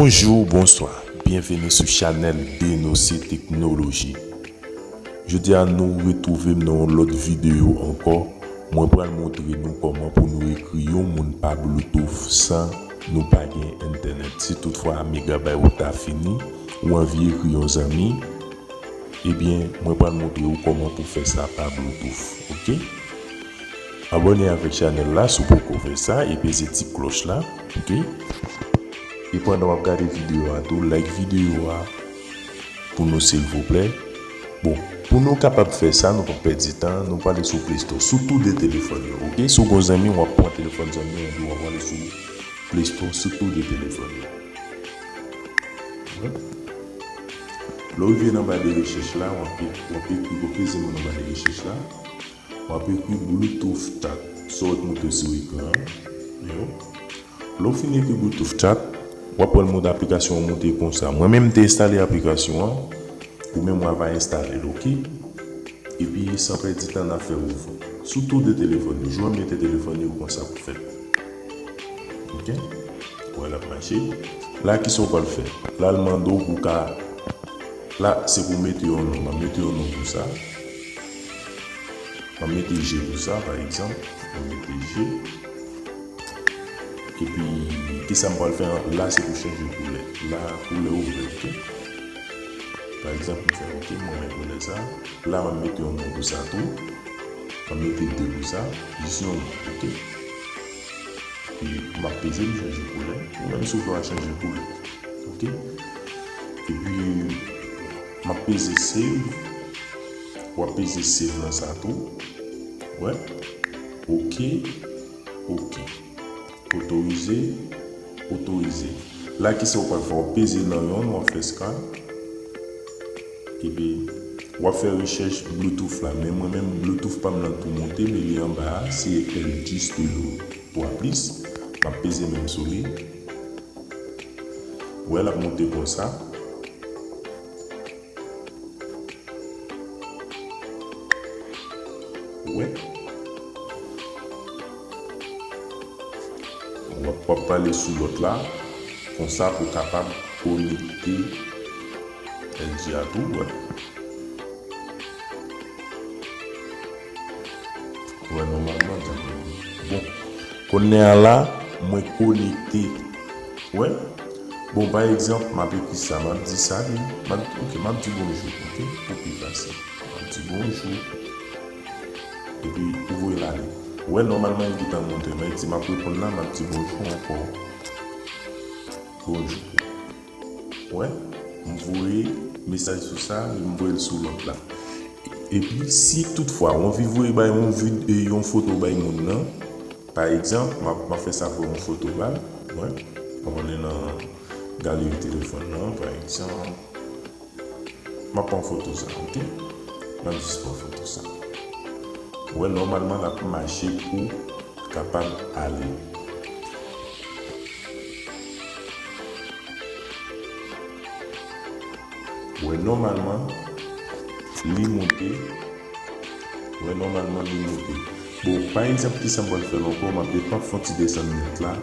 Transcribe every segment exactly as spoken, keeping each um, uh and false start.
Bonjou, bonswa, byenveni sou chanèl Denose Teknoloji. Jodi a nou retwouve m nan yon lòt videyo ankò. Mwen pral montre nou kòman pou nou ekri yon moun pa Bluetooth san nou pa gen entènèt. Si toutfwa megabay ou ta fini, ou anvi ekri yon zanmi, ebyen, mwen pral montre ou kòman pou fè sa pa Bluetooth, oke? Abòne avèk chanèl la si w poko fè sa e peze ti klòch la, oke? E pandan w ap gade videyo a tou, like videyo a pou nou silvouplè. Bon, pou nou kapab fè sa, nou p ap pèdi tan, nou prale sou Play Store, sou tou de telefòn yo, oke? Si w gon zanmi, w ap pran telefòn zanmi an, epi w ap prale sou Play Store, sou tou de telefòn yo. Lè w rive nan ba de rechèch la, w ap, w ap ekri, w ap peze nan ba de rechèch la. W ap ekri Bluetooth chat. Sa w ap montre sou ekran an. Yo. Lè w fin ekri Bluetooth chat, w ap wè l mond aplikasyon an monte konsa. Mwen menm, m te enstale aplikasyon an. Ou menm, w a va enstale l, oke? Epi, san pèdi tan, n a fè ouvri. Sou tou de telefòn yo. Jwenn mete telefòn yo konsa pou fèt. Oke? Wè, l ap mache. La, kisa w pral fè? La, l mande w pou w ka. La, se pou mete yon non. M ap mete yon non pou sa. M ap mete G pou sa, pa egzanp. M ap mete G. Epi, kisa m pral fè an? La, se pou chanje koulè. La, koulè ou vle, oke? Pa egzanp, m fè oke, m renmen koulè sa. La, m ap mete yon non pou sa tou. M ap mete de pou sa. Jis yon non, oke? Epi, m ap peze, m chanje koulè. Ou menm, si w vle, w a chanje koulè. Oke? Epi, m ap peze save. W ap peze save nan sa tou. Wè. Oke. Oke. Otorize. Otorize. La, kisa w pral fè? W ap peze nan yon, w ap fè scan. Epi, w ap fè rechèch Bluetooth la. Men mwen menm, Bluetooth pa m nan tou monte, men li anba a, se L G Studio twa plis. M ap peze menm sou li. Wè, l ap monte konsa. Wè. W ap, w ap prale sou lòt la, konsa pou w kapab konekte L G a tou, wè. Wè, nòmalman, bon. Kounye a la, mwen konekte. Wè. Bon, pa egzanp, m ap ekri sa, m ap di salut, m ap, oke, m ap di bonjou, oke, pou pi fasil. M ap di bonjou. Epi, ou voye l ale. Wè, nòmalman, li gentan monte, men di m ap reponn la, m ap di bonjou ankò. Bonjou. Wè, m voye mesaj sou sa, m voye l sou lòt la. Epi, si toutfwa, w anvi voye bay yon vid-, e, yon foto bay moun nan, pa egzanp, m ap, m ap fè sa pou yon foto ba l, wè, m ap ale nan galeri telefòn nan, pa egzanp, m ap pran foto sa, oke? M ap jis pran foto sa. Wè, nòmalman, l ap mache pou kapab ale. Wè, nòmalman, li monte. Wè, nòmalman, li monte. Bon, pa egzanp, kisa m pral fè la ankò, m ap, m ap fè yon ti desann nèt la.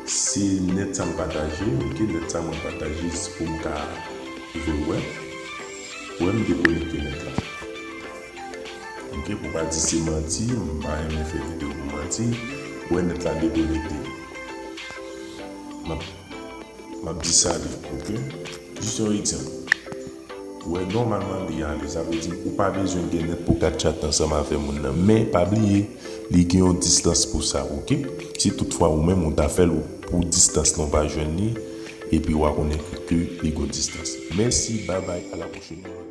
Se nèt sa m pataje, oke, nèt sa mwen pataje, se pou m ka voye wè. Wè, m dekonekte nèt la. Oke, pou pa di se manti, m pa renmen fè videyo pou manti. Wè, nèt la dekonekte. M ap, m ap di salut, oke? Jis yon egzanp. Wè, nòmalman, li ale. Sa vle di, ou pa bezwen gen nèt pou w ka tchat ansanm avè moun nan. Men, pa bliye, li gen yon distans pou sa, oke? Si toutfwa ou menm, ou ta fè l, ou, pou distans lan, ou pa jwenn li, epi w a konnen ke li gon distans. Mèsi, babay, a la pwochèn.